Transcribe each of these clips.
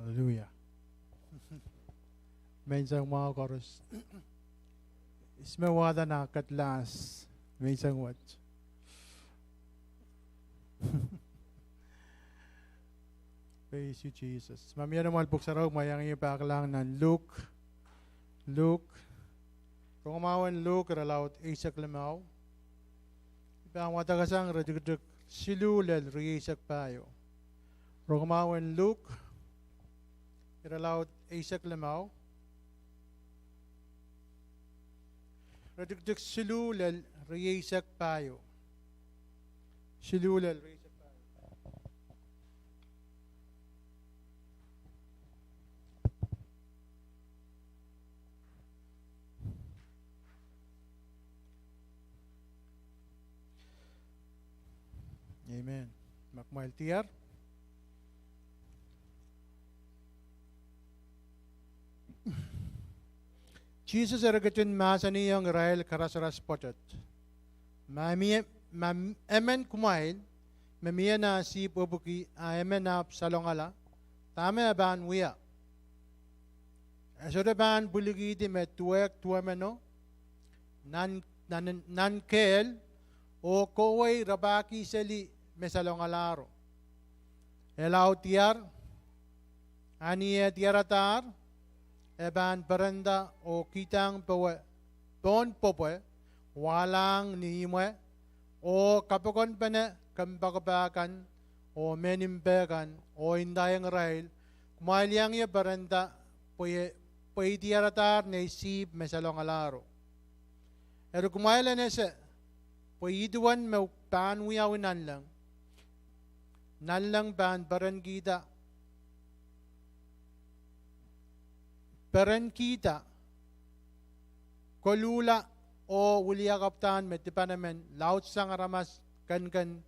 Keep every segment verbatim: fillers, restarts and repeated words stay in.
Hallelujah. Menseng mwahu koaros. Ihs me wahda nan kedlahs menseng wet? Praise you, Jesus. Ma mie nan amwail pwuhk sarawi, ma iang ie pahn kilang nan Luk. Luk. Rongamwahu en Luk, irelaud eisek limau. I pahn wadek sang iretikitik siluh lel rieisek pahieu. Rongamwahu en Luk, irelaud eisek limau. Iretikitik siluh lel rieisek pahieu. Siluh lel rieisek pahieu. Amen. Ma kumwail diar. Sises eri ketin mahsanihong irail karasaras pwoatet: Ma mie, ma emen kumwail me mie nah sihpw epwiki, a emen ahpw salongala, dahme e pahn wia? E sohte pahn pwilikihdi me duwehk duwemeno nan, nan, nan kehl, oh kohwei rapahkiseli me salongalahro? E lao diar, a ni eh diaradahr, e pahn perenda oh kihdahng powe, pohn pwopwe, wahlahng ni imwe, oh kapokonpene kompoakepah kan, oh mehn mpe kan, oh ndaiong irail, Kumwail iang ie perenda, pwe, pwe I diaradahr nei sihpw me salongalahro. Eri kumwail en ese pwe ih duwen me pahn wiawi nanleng, nanleng pahn perenkihda, perenkihda koluhla oh wiliakapwdahn me dipan emen laudsang aramas kenken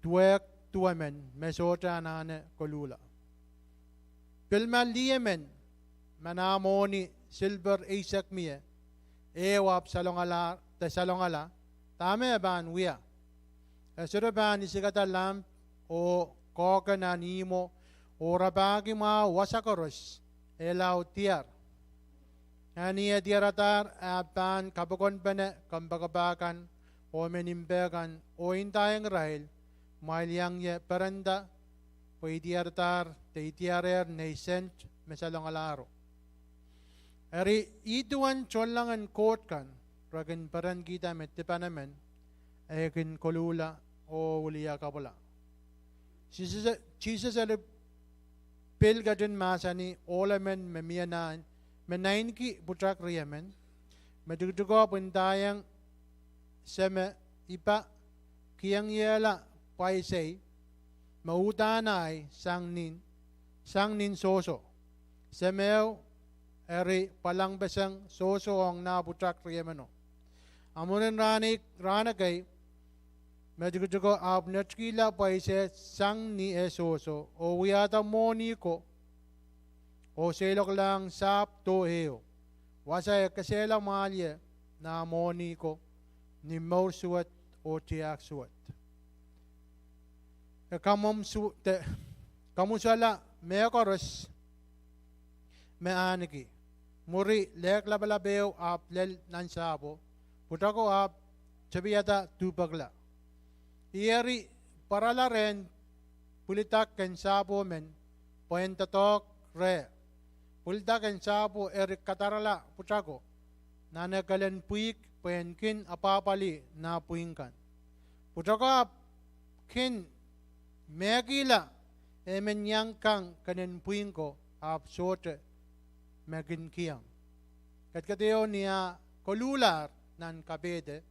duwehk duwemen me sohte anahne koluhla. Pil ma lih emen me nah mwohni silper eisek mie, ehu ahpw salongala, de salongala, dahme e pahn wia? E sohte pahn isikada lamp oh kohke nan ihmwo, oh rapahki mwahu wasa koaros, e lao diar, a ni eh diaradahr, e pahn kapokonpene kompoakepah kan, oh mehn mpe kan, oh ndaiong irail, Kumwail iang ie perenda, pwe I diaradahr, de I diarehr nei sent me salongalahro. Eri ih duwen tohnlengen Koht kan, re kin perenkihda me dipan emen, e kin koluhla oh wiliakapwala. Sises, Sises eri pil ketin mahsanih ohl emen me mie nah, me naineki pwutak riemen, me tikitiko ahpw ndaiong, Seme, I pa kihengiehla pwaisei me uhdahn ahi sang nin, sang nin sohso. Semeo eri pwalangpeseng sohso ong nah pwutak riemeno. A mwurin rahn, rahn ekei, me tikitiko ahpw netikihla pwaisei sang ni eh sohso, oh wiahda mwohni ko, oh seiloaklahng sahpw doh ehu. Wasa e kesehla mwahl ie nah mwohni ko ni mour suwed oh tiahk suwed. E kamwomw su-, de, kamwusala mehkoaros me ahneki. Mwuri lehk lapalap ehu ahpw lel nan sahpwo, pwutako ahpw tepiada duhpekla. Ih eri pwarala rehn pwilidak en sahpwo men, pwehn doadoahk reh. Pwilidak en sahpwo eri kadarala pwutako nan eh kelen pwihk pwehn kin apwahpwalih nah pwihk kan. Pwutako ahpw kin mehkihla emen iang kang kenen pwihk ko ahpw sohte me kin kihong. Kedkede ni ah koluhlahr nan kapehde,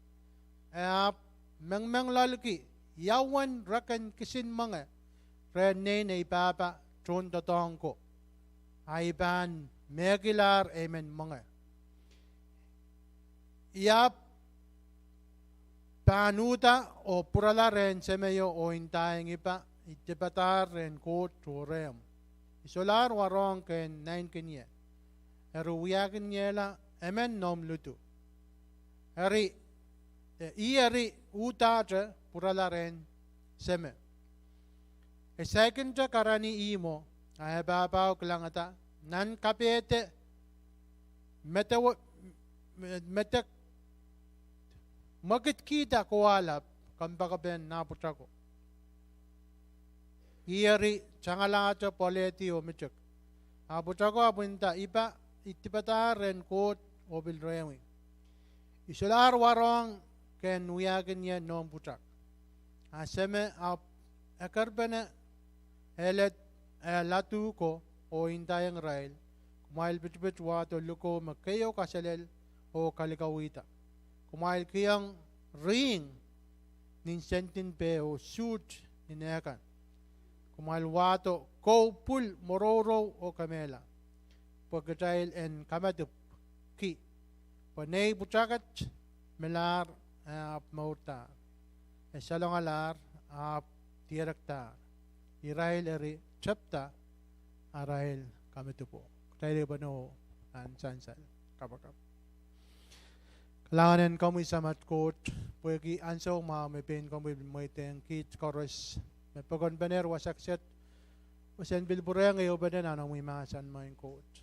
e ahpw mengmengloalki ia uwen reken kisin mwenge rehn nein ei pahpa tohndoadoahk ko, a I pahn mehkihlahr emen mwenge. I ahpw pahn uhda oh pwurala rehn semeio oh ndaiong, I pa, I dipadahr rehn Koht oh rehmw. I solahr warohng kehn naineki ie. Eri wiahkiniehla emen noumw ludu. Eri, e, ih eri uhdahte pwurala rehn seme. E saikinte karanih ihmwo, A e pahpao kilangada, nan kapehde, mede, mede, mwekidkihda kowahlap kompoakepen nah pwutako. Ih eri tangalahte pwoalehdi oh mitik. A pwutako ahpw nda, I pa, I dipadahr rehn Koht oh pil rehmwi. I solahr warohng ken wiahkin ie noumw pwutak. A Seme ahpw ekerpene, e led, e ladu ko oh ndaiong irail, Kumwail pitipit wahdo likou me keieu kaselel oh kalikauwihda. Kumwail kihong rihng nin sendin peh oh suht nin eh kan. Kumwail wahdo kou, pwul, mourourou oh kemehla, pwe kitail en kamadipwki. Pwe nei pwutaket melahr, e ahpw mourdahr; e salongalahr, e ahpw dierekdahr; irail eri tepda arail kamadipo. Kitail ehupene oh pahn sansal kapakap. Kalahngan en komwi Samat Koht, pwehki ansou mwahu me pein komwi pil mweidehng kiht koaros me pokonpenehr wasa kiset, oh sen pil pwurehng ehupene nan omwi mahsen, maing Koht.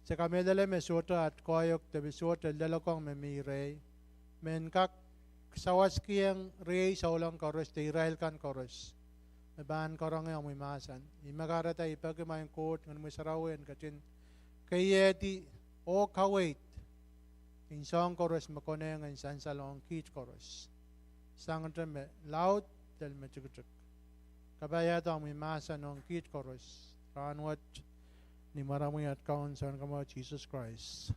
Se kamehlele me sohte at koahiek de pil sohte loalokong me mi rehi, me en kak sawaskihong riei souleng koaros de irail kan koaros me pahn karonge omwi mahsen. I makarada, I peki, maing Koht, Ngehnomwi Sarawi en ketin keiehdi oh kaweid nin soahng koaros me konehng en sansalong kiht koaros, sangete me laud lel me tikitik. Kapaiada omwi mahsen ong kiht koaros rahnwet, ni mwaramwi at Kaun Sounkomour Sises Krais.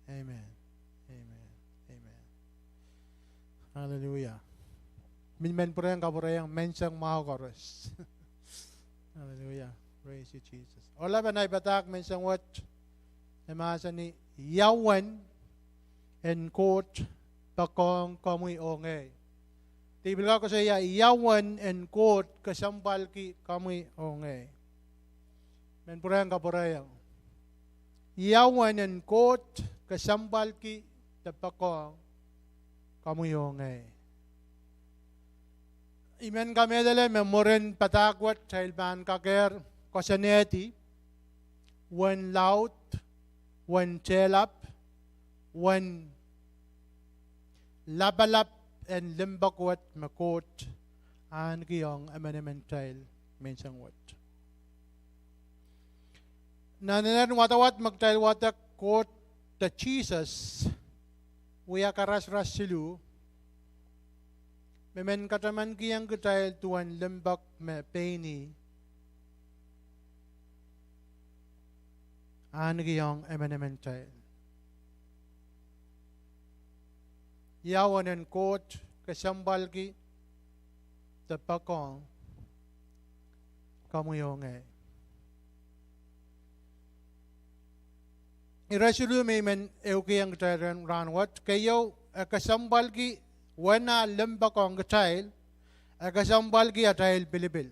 Amen. Amen. Amen. Hallelujah. Mie men pwurehng kapwurehiong menseng mwahu koaros. Hallelujah. Praise you, Jesus. Oaralap en ei padahk menseng wet, e mahsanih, Ia uwen en Koht poakohng komwi oh ngehi? De I pil kak koasoia, Ia uwen en Koht kesempwalki komwi oh ngehi? Men pwurehng kapwurehiong, Ia uwen en Koht kesempwalki de poakohng komwi oh ngehi? I men kamehlele me mwurin padahk wet kitail pahn kakehr koasoanehdi uwen laud, uwen tehlap, uwen lapalap en limpoak wet me Koht ahneki ong emenemen kitail menseng wet. Nan inenen wadawad me kitail wadek, Koht de Sises wia karasaras siluh me men katamankihong kitail duwen limpoak me pein ih ahneki ong emenemen kitail. Ia uwen en Koht kesempwalki de poakohng komwi oh ngehi? Ire siluh me I men ehukihong kitail rehn rahnwet. Keieu, e kesempwalki uwen ah limpoak ong kitail, e kesempwalki atail pilipil.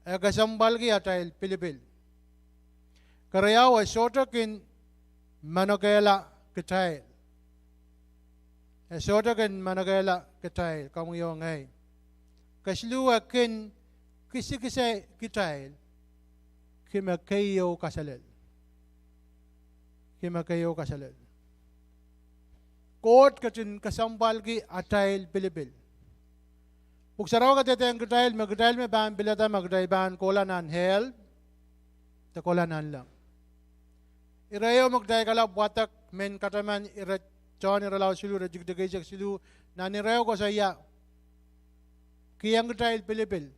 E kesempwalki atail pilipil. Keriau, e sohte kin manokehla kitail. E sohte kin manokehla kitail, komwi oh ngehi. Kesiluh, e kin kisikise kitail ki me keieu kaselel. Ki me keieu kaselel. Koht ketin kesempwalki atail pilipil. Pwuhk Sarawi kadehdehng kitail me kitail me pahn pilada me kitail pahn kohla nan ehl de kohla nanleng. Ire ieu me kitail kalap wadek, men kataman ire, Sohn irelaud siluh, ire tikitik eisek siluh, nan ire ieu koasoia, kihong kitail pilipil,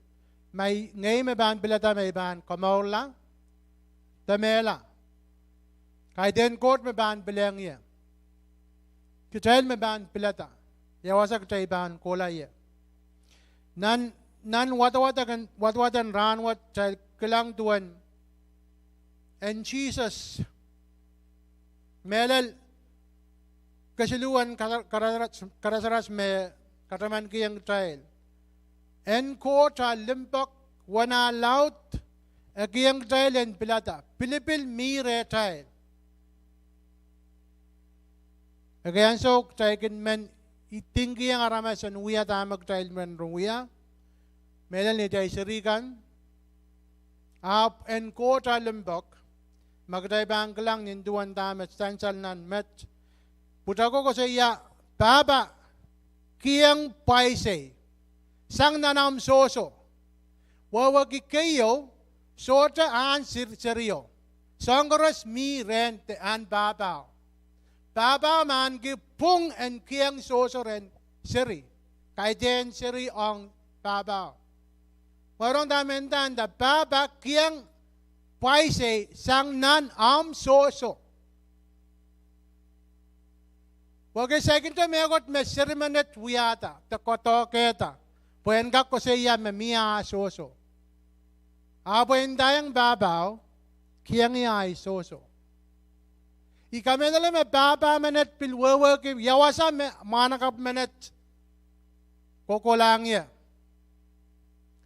ma ngehi me pahn pilada me I pahn komourla de mehla. Kaidehn Koht me pahn pilehng ie. Kitail me pahn pilada ia wasa kitail pahn kohla ie. Nan, nan wadawad en, wadawad en rahnwet kitail kilang duwen en Sises, mehlel kesiluh en kara-, karasaras, karasaras me katamankihong kitail. En Koht ah limpoak, uwen ah laud, e kihong kitail en pilada. Pilipil mi rehtail. Ekei ansou kitail kin men idingkihong aramas en wia dahme kitail men wia. Mehlel ni atail seri kan, Ahpw en Koht limpoak, ma kitail pahn kilang nin duwen dahme sansal nan met, pwutako koasoia, pahpa, kihong pwaisei sang nan ahmw sohso. Wehwehki keieu, sohte ahn serio. Soahng koaros mi rehn ahn pahpao. Pahpao me ahneki pwung en kihong sohso rehn seri, kaidehn seri ong pahpao. Mwohn dahme e nda, pahpa, kihong pwaisei sang nan ahmw sohso. Wehwehki saikinte mehkot me seri menet wiahda de koadoahkehda pwe en kak koasoia me mie ah sohso. Ahpw e ndaiong pahpao, kihong ie ahi sohso. I kamehlele me pahpa menet pil wehwehki ia wasa me mwahnakapw menet kohkohlahng ie.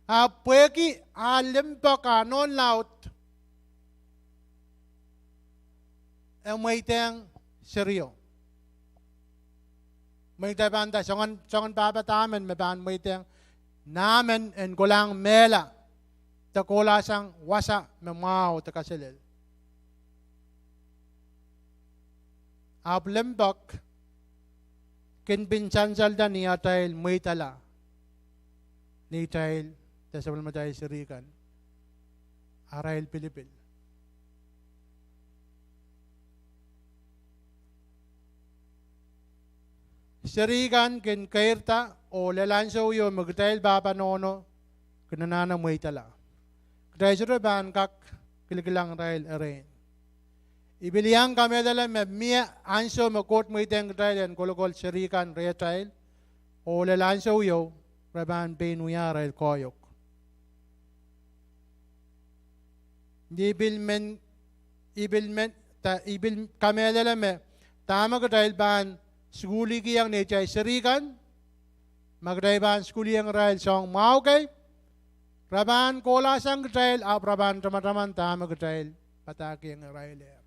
Ahpw pwehki ah limpoak, ah nohn laud, e mweidehng serio. Mwein kitail pahn nda soangen, soangen pahpa dahmen me pahn mweidehng nah men en kolahng mehla de kohla sang wasa me mwahu de kaselel. Ahpw limpoak kin pil sansalda ni atail mweidala neitail de sapwellimatail seri kan arail pilipil. Seri kan kin keirda oh lel ansou ieu me kitail pahpa nohno kin anahne mweidala, kitail sohte pahn kak kilikilang irail erein. I pil iang kamehlele me mie ansou me Koht mweidehng kitail en kolokol seri kan rehtail, oh lel ansou ieu re pahn pein wia arail koahiek. I pil men, I pil men, I pil kamehlele me dahme kitail pahn sukuhlihkihong neitail seri kan, ma kitail pahn sukuhlihong irail soahng mwahu kei, re pahn kohla sang kitail ahpw re pahn tamataman dahme kitail padahkihong irailehr.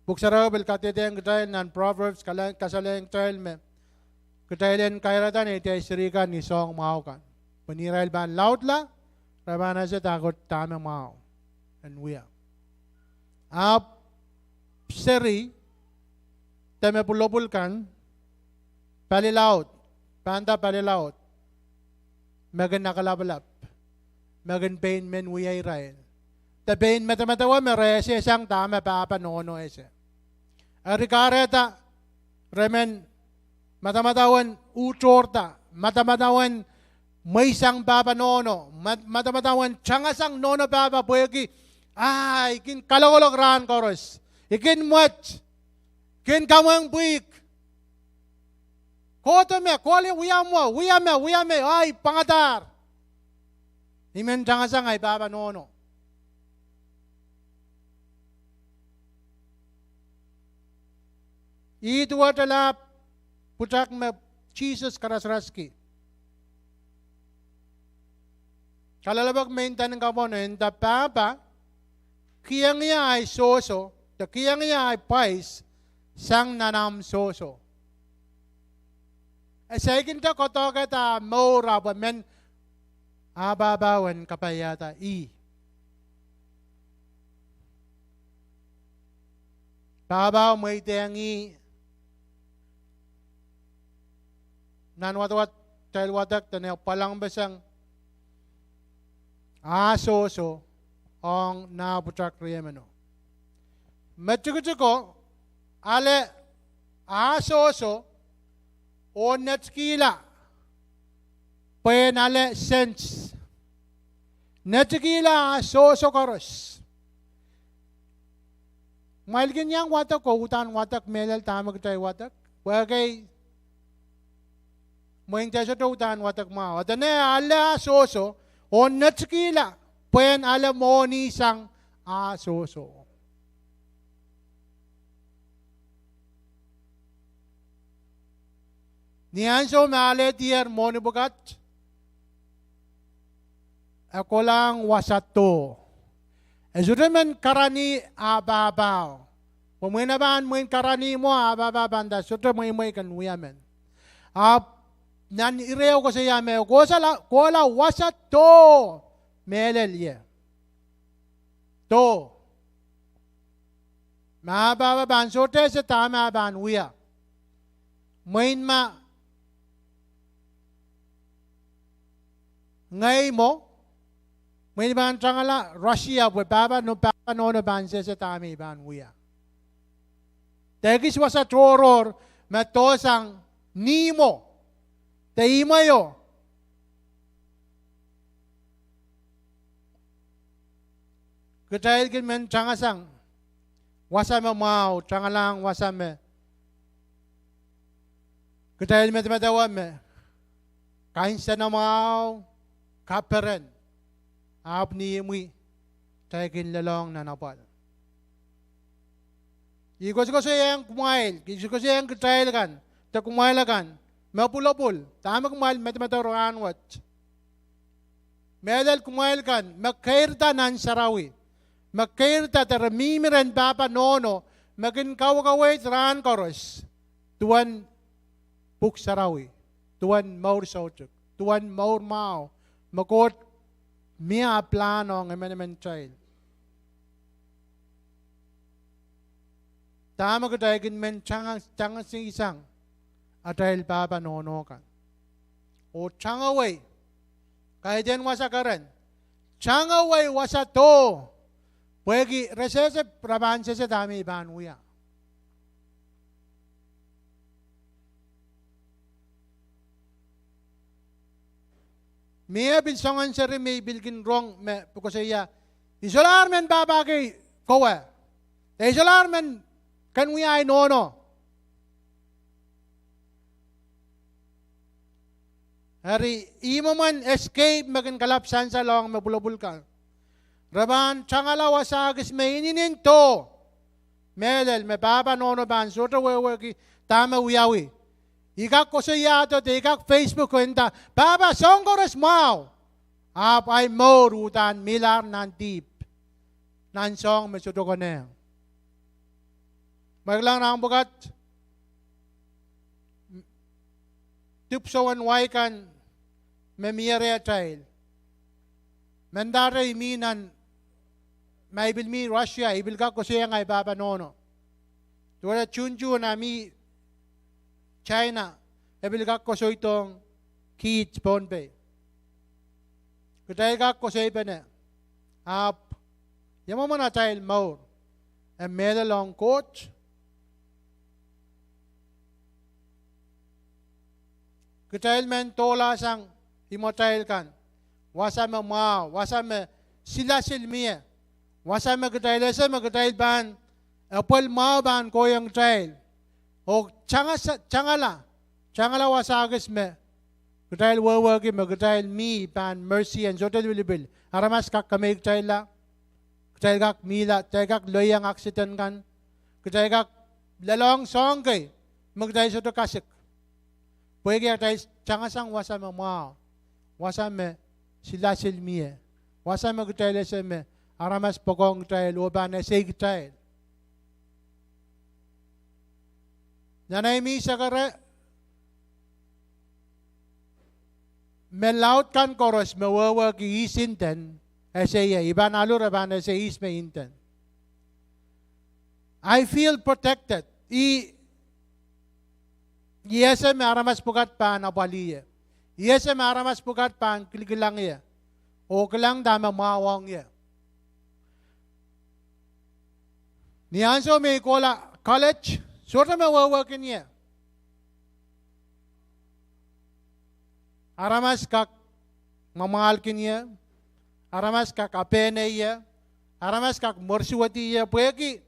Pwuhk Sarawi pil kadehdehng kitail nan Proverbs, kasale-, kasalehng kitail me kitail en kairada neitail seri kan ni soahng mwahu kan, pwe ni irail pahn laudla, re pahn ese dahkot dahme mwahu en wia. Ahpw seri, de me pwulopwul kan, palilaud, pahn nda palilaud me kin akalapalap, me kin pein men wia irail, de pein medemedewe me re esehsang dahme pahpa nohno ese. Eri kahrehda re men madamadau en uhtohrda, madamadau en mweisang pahpa nohno, mad-, madamadau en tangasang nohno pahpa pwehki, ah, I kin kalokolok rahn koaros, I kin mwet, kin kamwehng pwihk. Kohdo me, kohla wia mwo, wia me, wia me, ah, I pwangadahr. I men tangasang ahi pahpa nohno. Ih duwehte lap pwutak me Sises karasaraski. Kalelapak me I nda ni kapwon, e nda pahpa, kihong ie ahi sohso, de kihong ie ahi pwais sang nan ahmw sohso. E saikinte koadoahkehda ah mour ahpw e men ah pahpao en kapaiada ih. Pahpao mweidehng ih nan wadawad, kitail wadek de ni pwalangpeseng ah sohso ong nah pwutak riemeno. Me tikitiko ale ah sohso oh netikihla pwehn ale sent. Netikihla ah sohso koaros. Kumwail kin iang wadek oh uhdahn wadek mehlel dahme kitail wadek. Pwehki mwein kitail sohte uhdahn wadek mwahu. Dene ale ah sohso oh netikihla pwehn ale mwohni sang ah sohso. Ni ansou me alehdier mwohni pwukat, e kolahng wasa doh. E sohte men karanih ah pahpao. Pwe mwein e pahn mwein karanih mwo, ah pahpa pahn nda sohte mweimwei ken wia men. Ahpw nan ire koasoia me kohla, kohla wasa doh mehlel ie. Doh. Ma pahpa pahn sohte ese dahme e pahn wia. Mwein ma ngehi mwo, mwein pahn tangala Russia pwe pahpa, pahpa nohno pahn sehse dahme I pahn wia. De ekis wasa tohrohr me doh sang ni mwo, de imweio. Kitail kin men tangasang wasa me mwahu, tangalahng wasa me kitail medemedewe me kansenamwahu kaperen, ahpw ni imwi kitail kin lelohng nan apwal. I koasokoasoiaiong kumwail, I koasokoasoiaiong kitail kan, de kumwail akan me pwulopwul, dahme kumwail medemedewe rahnwet. Mehlel kumwail kan me keirda nan sarawi, me keirda de re mihmi rehn pahpa nohno me kin kaukaweid rahn koaros duwen pwuhk sarawi, duwen mour soutuk, duwen mour mwahu me Koht mie ah pilahn ong emenemen kitail. Dahme kitail kin men tanga-, tangasihsang atail pahpa nohno kan, oh tangawei, kaidehn wasa keren, tangawei wasa doh, pwehki re sehse, re pahn sehse dahme I pahn wia. Mie pil soangen seri me I pil kin rong me pil koasoia, I solahr men pahpahki kowe, de I solahr men kin wia ahi nohno. Eri, ih mwomwen escape me kin kalap sansalohng me pwulopwul kan. Re pahn tangala wasa kis me inenen doh mehlel me pahpa nohno pahn sohte wehwehki dahme wiawi. I kak koasoiahdo de I kak Facebook oh nda, pahpa, soahng koaros mwahu, ahpw ahi mour uhdahn mihlahr nan dihp, nan soahng me sohte konehng. Mwekilang, rahn pwukat, dipwisoun wai kan me mie rehtail. Mendahte I mi nan, ma I pil mi Russia, I pil kak koasoiaiong ahi pahpa nohno. Duwehte June, June ah mi China, e pil kak koasoidohng kiht Pohnpei. Kitail kak koasoipene, ahpw ia mwomwen atail mour? E mehlelohng Koht? Kitail men dohlahsang imwatail kan wasa me mwahu, wasa me silasil mie, wasa me kitail ese me kitail pahn, epwel mwahu pahn kohiong kitail. Oh tangala, tangala wasa kis me kitail wehwehki me kitail mi pahn mercy en sohte lipilipil. Aramas kak kameik kitailla, kitail kak mihla, kitail kak loieng accident kan, kitail kak lelohng soahng kei me kitail sohte kasik. Pwehki atail tangasang wasa me mwahu, wasa me silasil mie, wasa me kitail ese me aramas poakohng kitail oh pahn esei kitail. Nan ei mi sekere, me laud kan koaros me wehwehki ihs Indian, ese ie, I pahn alu re pahn ese ihs me Indian. I feel protected. I, I ese me aramas pwukat pahn apwalih ie. I ese me aramas pwukat pahn kilikilang ie oh kilang dahme mwahuwong ie. Ni ansou me I kohla college, sohte me wehwehkin ie. Aramas kak mwamwahlkin ie, aramas kak apehnei ie, aramas kak morsuwedi ie pwehki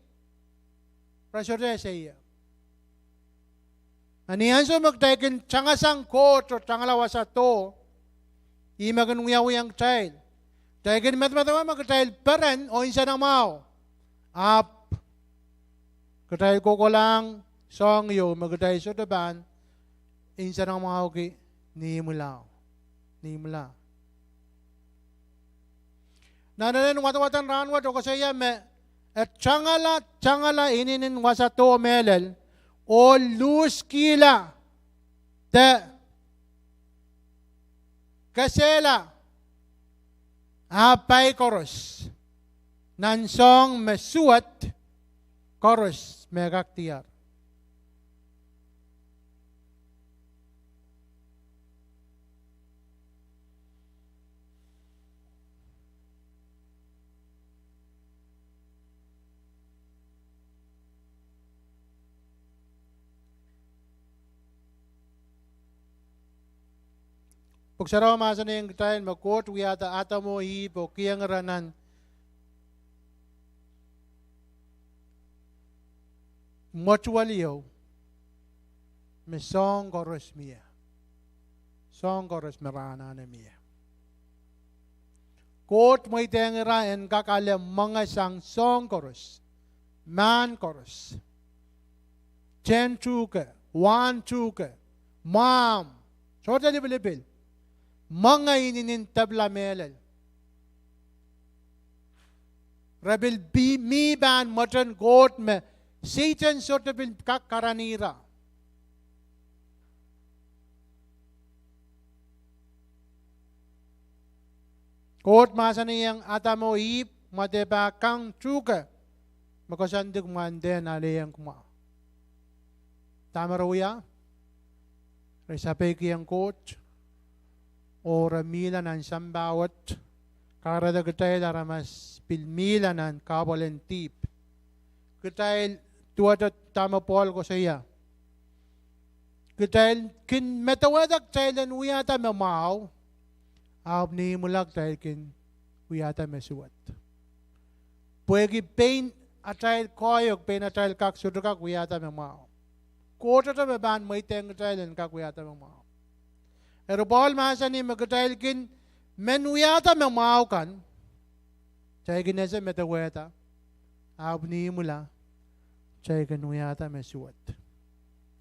re sohte ese ie. A ni ansou me kitail kin tangasang Koht oh tangala wasa doh, ih me kin wiawiong kitail. Kitail kin medemedewe me kitail peren oh nsenamwahu, ahpw kitail kohkohlahng soahng ieu me kitail sohte pahn nsenamwahuki ni imwila, ni imwila. Nan elen wadawadan rahnwet e koasoia me e tangala, tangala inenen wasa doh mehlel oh luskihla de kesehla, ah pai koaros, nan soahng me suwed koaros me kak diar. Pwuhk Sarawi mahsanihong kitail me Koht wiahda Adam oh Ihp oh kiheng ira nan mwetuwel ieu me soahng koaros mie, soahng koaros me re anahne mie. Koht mweidehng ira en kak ale mwenge sang soahng koaros, mahn koaros, tehn tuhke, wahn tuhke, mwahmw, sohte lipilipil, mwenge inenen depla mehlel. Re pil mih pahn mweten Koht me Sehdan sohte pil kak karanih ira. Koht mahsanihong Adam oh Ihp me de pahn kang tuhke me koasoandi kumwail en alehiong kumwail. Dahme re wia? Re sapeikiong Koht, oh re mihla nan sampah wet, kahrehda kitail aramas pil mihla nan kahpwal en dihp. Kitail, duwehte dahme Pohl koasoia, kitail kin medewehda kitail en wiahda me mwahu, ahpw ni imwila kitail kin wiahda me suwed. Pwehki pein atail koahiek, pein atail kak sohte kak wiahda me mwahu. Kohto me pahn mweidehng kitail en kak wiahda me mwahu. Eri Pohl mahsanih me kitail kin men wiahda me mwahu kan, kitail kin ese medewehda, ahpw ni imwila kitail kin wiahda me suwed.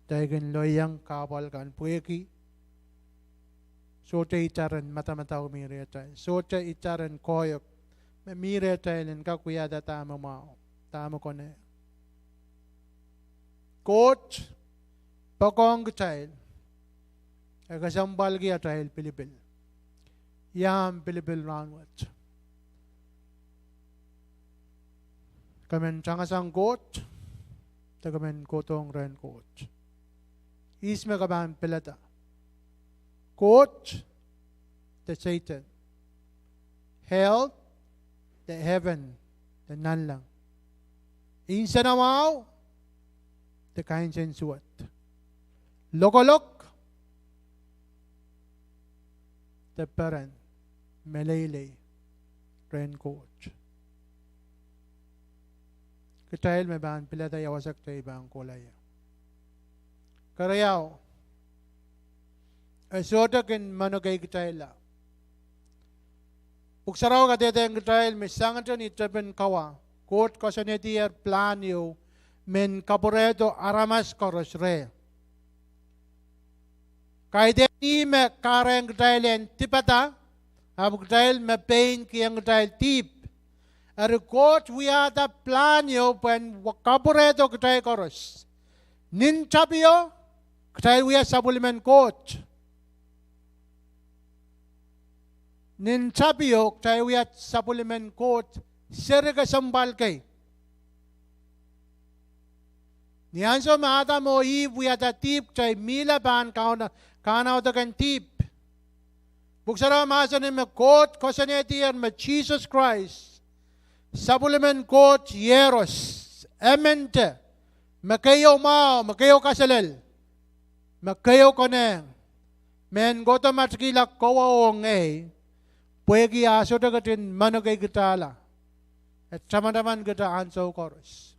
Kitail kin loiong kahpwal kan pwehki sohte itar en madamadau mi rehtail, sohte itar en koahiek me mi rehtail en kak wiahda dahme mwahu, dahme konehng. Koht poakohng kitail, e kesempwalki atail pilipil. Ia ahmw pilipil rahnwet? Ke men tangasang Koht, de ke men kohdohng rehn Koht? Ihs me ke pahn pilada? Koht de Sehdan? Hell de heaven de nanleng? Nsenamwahu de kainsensuwed? Lokolok de peren, meleilei rehn Koht? Kitail me pahn pilada ia wasa kitail pahn kohla ie. Keriau, e sohte kin manokei kitailla. Pwuhk Sarawi kadehdehng kitail me sangete ni tepin kawa, Koht koasoanehdier pilahn ieu men kapwurehdo aramas koaros reh. Kaidehn ih me kahrehiong kitail en dipada, ahpw kitail me pein kihong kitail dihp. Eri Koht wiahda pilahn ieu pwehn kapwurehdo kitail koaros. Nin tapio, kitail wia sapwellimen Koht. Nin tapio kitail wia sapwellimen Koht, seri kesempwal kei. Ni ansou me Adam oh Ihp wiahda dihp, kitail mihla pahn kahnauda, kahnauda kan dihp. Pwuhk Sarawi mahsanih me Koht koasoanehdier me Sises Krais, sapwellimen Koht iehros, emente, me keieu mwahu, me keieu kaselel, me keieu konehng, me en kohdo matkihla kowe oh ngehi, pwehki ah sohte ketin manokei kitala. E tamataman kitail ansou koaros.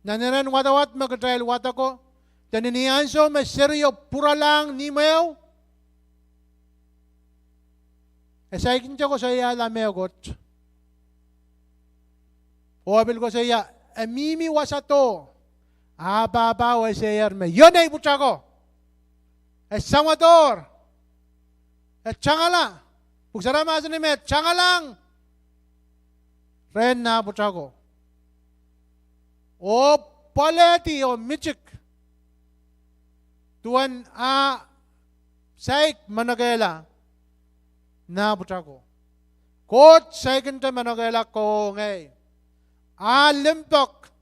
Nan iren wadawad me kitail wadeko, de ni ansou me serio pwuralahng ni mwehu, e saikinte koasoiala mehkot, oh e pil koasoia, e mihmi wasa doh, ah pahpao eseier me, Ion ei pwutako? E samwadahr. E tangala. Pwuhk Sarawi mahsanih me e tangalahng rehn nah pwutako, oh pwoalehdi oh mitik. Duwen ah saik manokehla nah pwutako. Koht saikinte manokehla kowe oh ngehi. Ah limpoak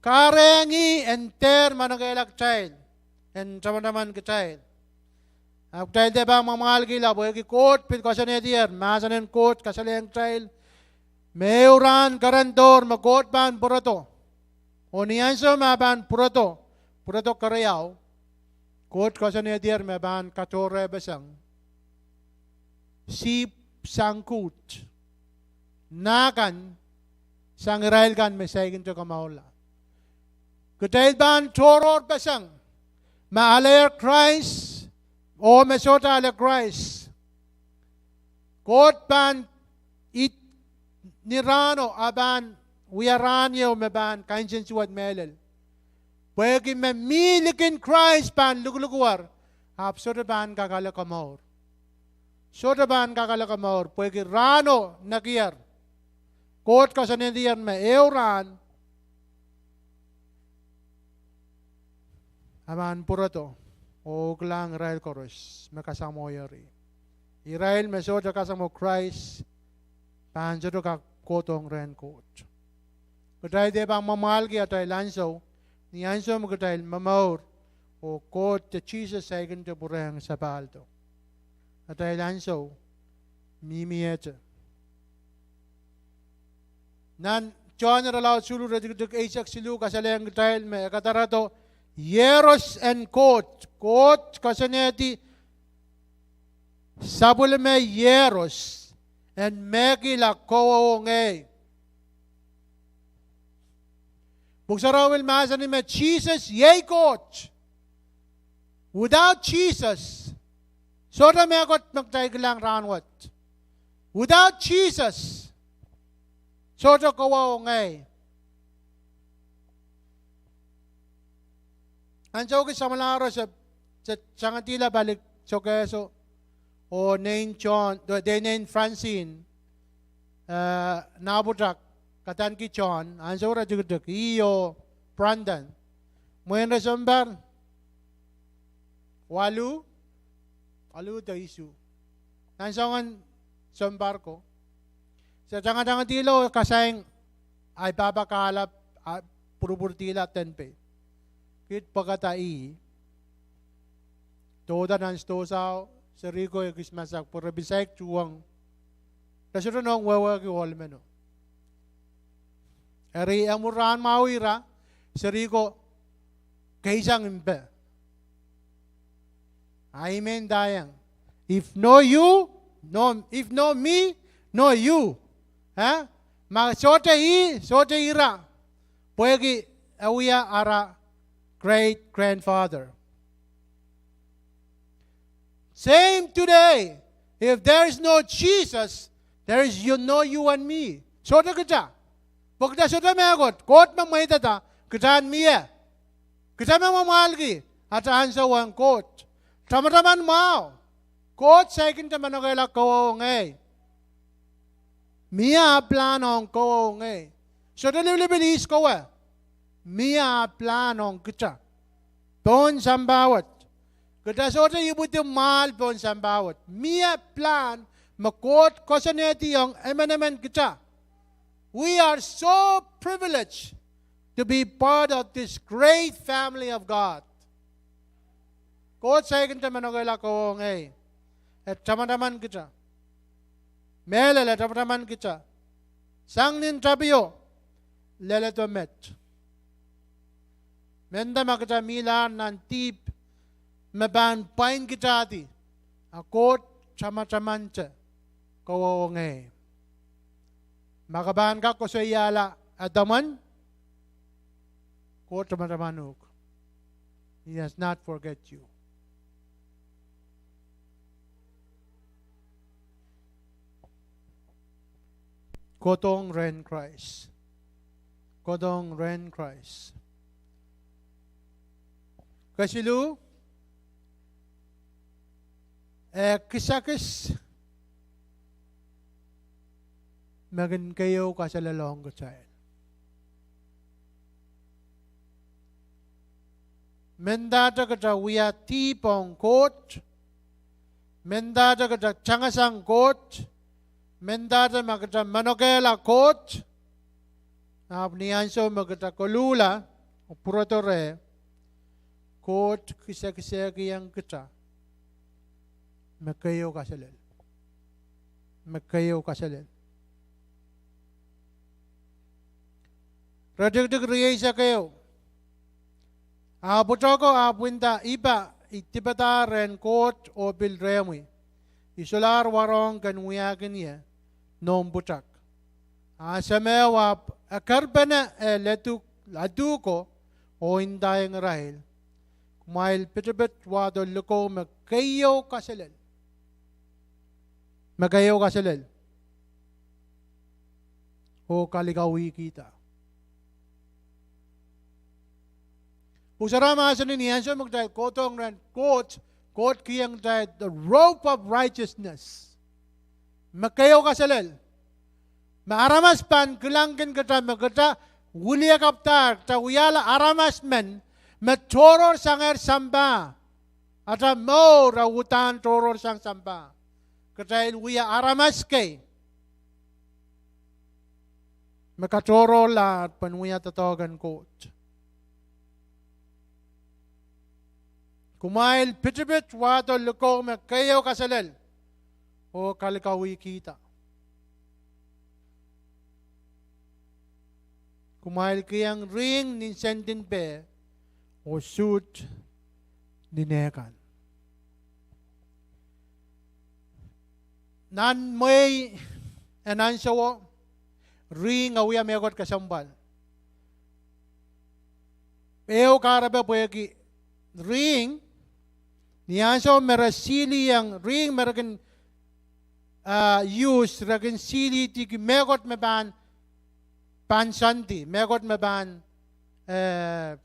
kahrehng ih en dehr manokehla kitail, en tamataman kitail. Ahpw kitail de pahn mwamwahlkihla pwehki Koht pil koasoanehdier, mahsen en Koht kasalehiong kitail me ehu rahn kerendohr me Koht pahn pwurodo. Oh ni ansou me e pahn pwurodo, pwurodo keriau, Koht koasoanehdier me pahn katohrehpeseng sihpw sang kuht, nah kan, sang irail kan me saikinte komourla. Kitail pahn tohrohrpeseng me aleier Krais oh me sohte ale Krais. Koht pahn, ni rahno e pahn wia rahn ieu me pahn kansensuwed mehlel. Pwehki me mi likin Krais pahn lukulukwer, ahpw sohte pahn kak ale komour. Sohte pahn kak ale komour pwehki rahno nekier. Koht koasoanehdier me ehu rahn e pahn pwurodo oh kilang irail koaros me kasamwohier ih. Irail me sohte kasamwo Krais pahn sohte kak kohdohng rehn Koht. Kitail de pahn mwamwahlki atail ansou, ni ansou me kitail momour oh Koht de Sises saikinte pwurehng sapahldo. Atail ansou mihmihte. Nan Sohn irelaud siluh iretikitik eisek siluh kasalehiong kitail me e kadarodo iehros en Koht. Koht koasoanehdi sapwellime iehros en mehkihla kowe oh ngehi. Pwuhk Sarawi mahsanih me Sises iei Koht. Without Jesus, sohte mehkot me kitail kilang rahnwet. Without Jesus, sohte kowe oh ngehi. Ansou kis samwalahro se, se tangatihla pali sokehso oh nein John, de nein Francine, eh, nah pwutak, kadaniki John, ansou iretikitik, ih oh Brandon. Mwein re sounpar waluh, waluh de isuh. Nan soangen sounpar ko, se tangatangatihla oh kasaing ahi pahpa kahlap, ah, pwurupwurdihla denpei. Kiht pwekada ih, dohda nan sidohsao, seri ko ekis masak pwe re pil saik tuhwong. Re sohte nohn wehwehki ohl meno. Eri e mwur rahn mwahu ira, seri ko keisang mpe. Ahi men ndahiong, if no you, no, if no me, no you. Eh? Ma sohte ih, sohte ira. Pwehki e wia ara great grandfather. Same today. If there is no Jesus, there is you, no you and me. Sohte kita. Pwe kita sohte mehkot. Koht me mweidada kita en mie. Kita me mwamwahlki ata ansou ong Koht. Tamataman mwahu. Koht saikinte manokehla kowe oh ngehi. Mie ah pilahn ong kowe oh ngehi. Sohte lipilipil ihs kowe. Mie ah pilahn ong kita pohn sampah wet. Kita sohte ipwidi mwahl pohn sampah wet. Mie pilahn me Koht koasoanehdi ong emenemen kita. We are so privileged to be part of this great family of God. Koht saikinte manokehla kowe oh ngehi. E tamataman kita. Mehlel e tamataman kita. Sang nin tapio, leledo met. Mehnda ma kita milahr nan dihp me pahn pwainkitahdi, a Koht tamatamante kowe oh ngehi. Ma ke pahn kak koasoiahla edomwen, Koht tamataman uhk. He does not forget you. Kohdohng rehn Krais. Kohdohng rehn Krais. Kesiluh, eh, kisakis me kin keieu kaselel ong kitail. Mendahte kita wia dihp ong Koht, mendahte kita tangasang Koht, mendahte ma kita manokehla Koht, ahpw ni ansou me kita koluhla oh pwurodo reh, Koht kisekisehkiong kita me keieu kaselel. Me keieu kaselel. Iretikitik rieisek ehu. A pwutako ahpw nda, I pa, I dipadahr rehn Koht oh pil rehmwi. I solahr warohng ken wiahkin ie noumw pwutak. A semewo ahpw ekerpene eh ladu, ladu ko oh ndaiong irail, Kumwail pitipit wahdo likou me keieu kaselel. Me keieu kaselel. Oh kalikauwihkihda. Usera mahsanih ni ansou me kitail kohdohng rehn Koht, Koht kihong kitail the robe of righteousness. Me keieu kaselel. Me aramas pahn kilangkin kita me kita wiliakapwadahr, kita wiahla aramas men me tohrohr sangehr sampah. Atail mour e uhdahn tohrohr sang sampah. Kitail wia aramas kei me katohrohrlahr pwehn wia doadoahk en Koht. Kumwail pitipit wahdo likou me keieu kaselel oh kalikauwihkihda. Kumwail kihong rihng ni sendin peh oh suht ni neh kan. Nan mwehi en ahnsowo, rihng e wia mehkot kesempwal. Ehu kahrepe pwehki rihng, ni ansou me re siliong rihng me re kin, ah, use, re kin silidiki mehkot me pahn, pahn soandi, mehkot me pahn, eh,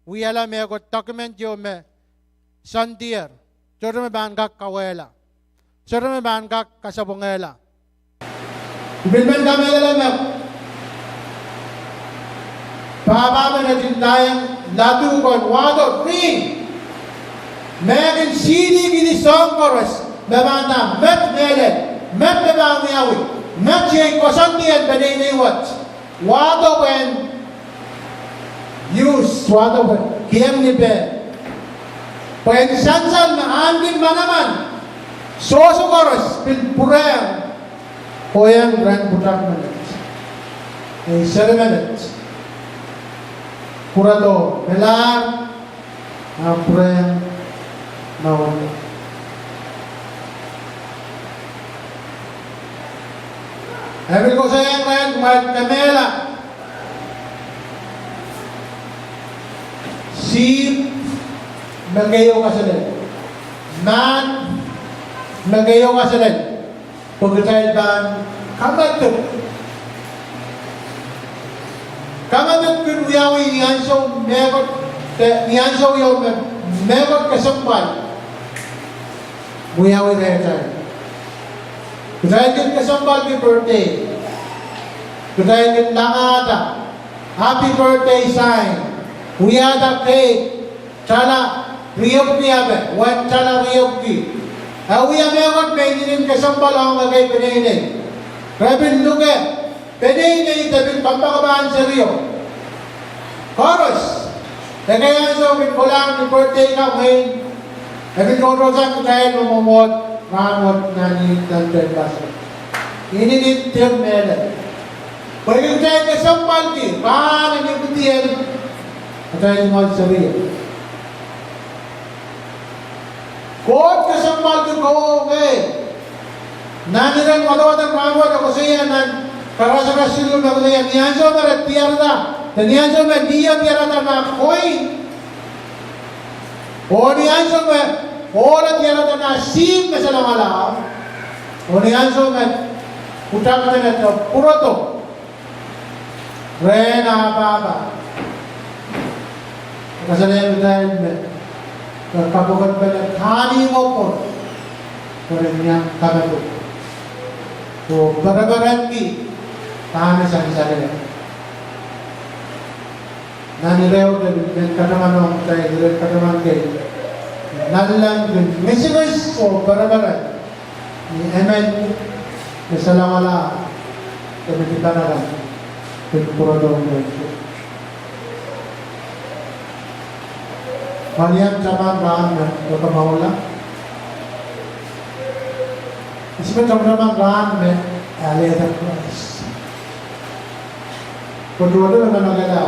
wiahla mehkot document ieu me soandier, sohte me pahn kak kawehla, sohte me pahn kak kasapwungehla. I pil men kamehlele me pahpa men e kin ndaiong ladu ko en wahdo rihng me kin silihkihdi soahng koaros me pahn nda met mehlel, met me pahn wiawi, met iei koasoandi en peneinei wet. Wahdo pwehn use, wahdo pwehn kihong ni peh, pwehn sansal me ahneki manaman sohso koaros pil pwurehng, kohieng rehn pwutak menet, ei seri menet, pwurodo melahr, ahpw pwurehng mour. E pil koasoiong rehn kumwail kemehla, sihpw me keieu kaselel, mahn me keieu kaselel, pwe kitail pahn kamadipw, kamadipw kin wiawi ni ansou mehkot, ni ansou ieu me mehkot kesempwal wiawi rehtail. Kitail kin kesempwalki birthday. Kitail kin langahda happy birthday sign, wiahda cake, tala riepwiki ape, wen tala riepwiki. E wia mehkot me inenen kesempwal ong ekei peneinei. Re pil luke peneinei de pil kompoakepahn serio. Koaros, ekei ansou pil kolahng ni birthday kan mwein, e pil tohtohsang kitail me mwomwohd rahnwet nan ih nan tehnpaso. Inenen diar mehlel. Pwehki kitail kesempwalki rahn en ipwidi en atail mwohn serio. Koht kesempwalki kowe. Nan iren wadawad en rahnwet e koasoia nan karasaras siluh me koasoia ni ansou me re diarada, de ni ansou me ni o diarada nan koin, oh ni ansou me ohlo diarada nan sihpw me salongala, oh ni ansou me pwutak menet pwurodo rehn ah pahpa, kasalehiong kitail me, me kapokon pene kahnimwo pwon, pwe re iang kamadipw oh pereperenki dahme sansal. Nan ire wet me kataman ong kitail, ire kataman kei, nanleng kin ngisingis oh pereperen ni emen me salongala de me dipanakan kin pwurodohng rehn Koht. Malian taman rahn me kamwahula. Ihs me tamataman rahn me alehda Krais? Pwe duwehte me manokehla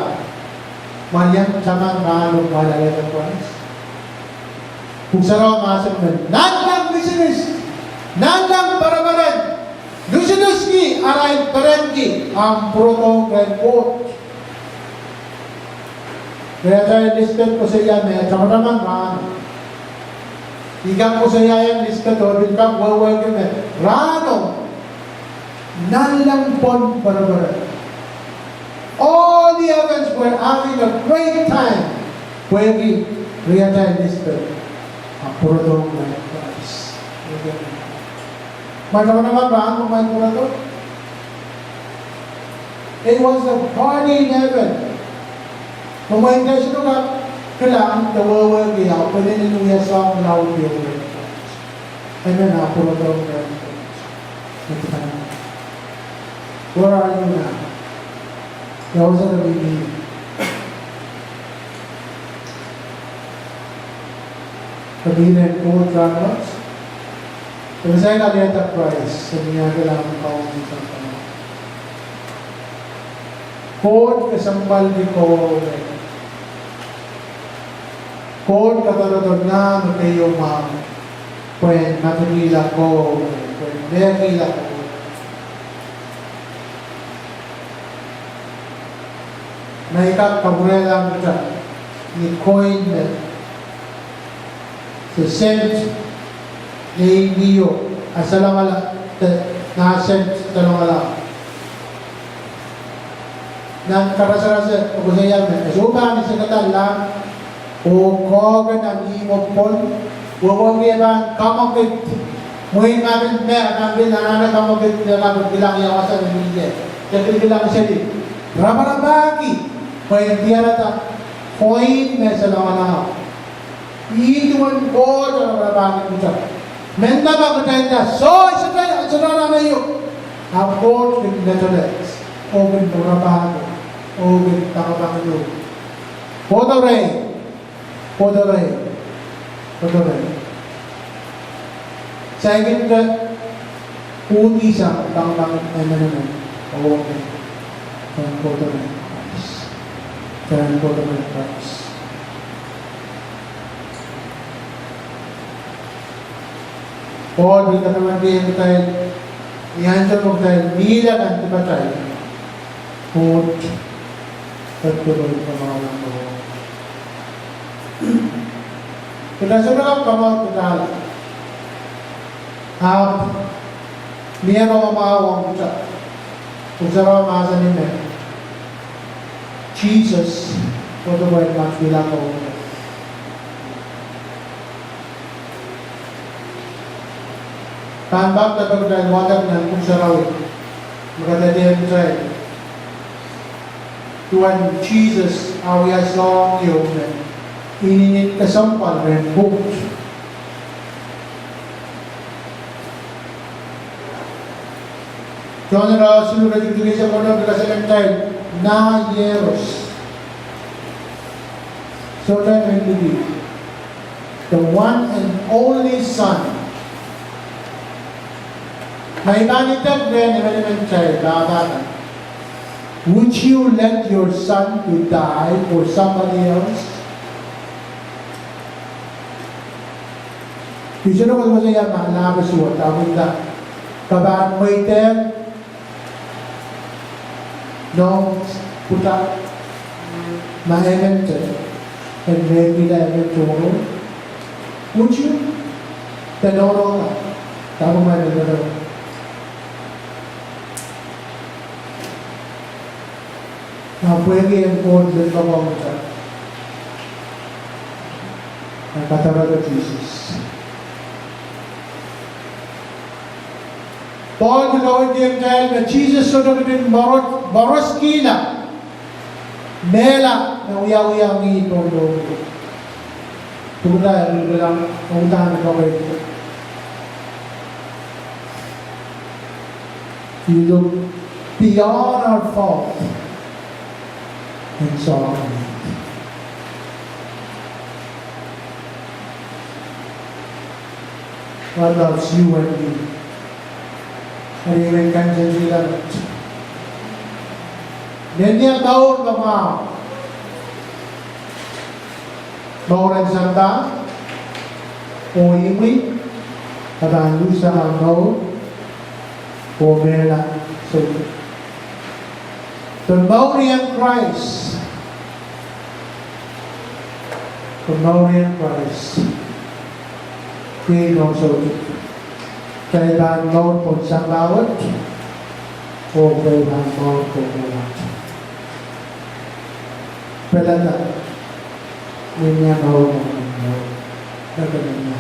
malian taman rahn me alehda Krais. Pwuhk Sarawi mahsanih me nanleng ngisingis, nanleng pereperen, lusiluski arail perenki ahmw pwurodohng rehn Koht. Riatail Elisabeth koasoia me tamataman rahno. I kak koasoia Elisabeth oh pil kak wehwehki me rahno nanleng pwon pereperen. All the heavens were having a great time pwehki riatail Elisabeth ahmw pwurodohng rehn Krais. Ma tamataman rahno me kumwail pwurodo. It was a party in heaven. Kumwail kitail sohte kak kilang de wehwehki ahpw pwehn wia soahng laud ieu rehn Koht. Emen ahmw pwurodohng rehn Koht. Where are you now? Ia wasa ke mihmi? Ke mihmi rehn Koht rahnwet? Ke saik alehda Krais, se mihmi ahmw kaun sang. Koht kesempwalki kowe. Koht kadarodo nah me keieu mwahu pwehn matakihla kowe, pwehn mehkihla kowe. Ma I kak kapwurehla kitail ni coin me se sent, nei mio, a salongala, de nah sent salongala. Nan karasaras e koasoia me e sohte pahn isekada lahng oh kohke nan ihmwo pwon, wehwehki e pahn kamwakid. Mwein ma pil me, a pahn pil anahne kamwakid, e pahn pil kilang ia wasa me mihmi ie, de pil kilang seli. Raparapahki pwehn diarada coin me salongala. Ih duwen Koht raparapahki kitail. Mendahte ma kitail nda soh, I sohte, I sohte anahne io, ahpw Koht kin letelet oh kin raparapahki oh kin kapakap ong. Kohdo rehi, kohdo rehi, kohdo rehi. Saikinte uhdi sang pangpang emenemen, oh, pwehn kohdo rehn Krais. Pwehn kohdo rehn Krais. Paul pil katamanki kitail, ni ansou me kitail mihla nan dipatail, Koht ketikihong kitail kamauan. Kitail sohte kak kamaut kitail. Ahpw mie rongamwahu ong kitail. Pwuhk Sarawi mahsanih me Sises kohdo pwehn matkihla kowe. Pahn pak depe kitail wadek nan Pwuhk Sarawi me kadehdehng kitail duwen Sises ah wia soahng ieu me inenen kesempwal rehn Koht. John irelaud siluh, iretikitik eisek weneu, pil kasalehng kitail nah iehros. Sohte mendahki, the one and only Son. Ma I pahn idek rehn emenemen kitail, pahpa kan, would you let your son to die for somebody else? I sohte koasokoasoia ma lahpo suwed, ahpw I nda, ke pahn mweidehng noumw pwutak ma emente en mehkihla emen tohrohr? Would you? De nohno kan, dahme kumwail men doadoahk? Ahpw pwehki en Koht limpoak ong kitail, e kadarodo Sises. Paul pil kaweidih kitail me Sises sohte ketin moros, moroskihla. Mehla me wiawiawi pohn lohpwuo. Pwukida e lulkelang, oh udahn e koasoia, you look beyond our fault and saw our need. God loves you and me. Eri I men kansensuwedih. Nenia mour me mwahu. Mour en sampah oh imwi, a pahn luhsang mour oh mehla soutuk. Pwe mour en Krais, pwe mour en Krais iei mour soutuk. Pwe e pahn mour pohn sampah wet, oh pwe e pahn mour pohn mehla. Pilada nenia mour, mour, mour, pilada nenia.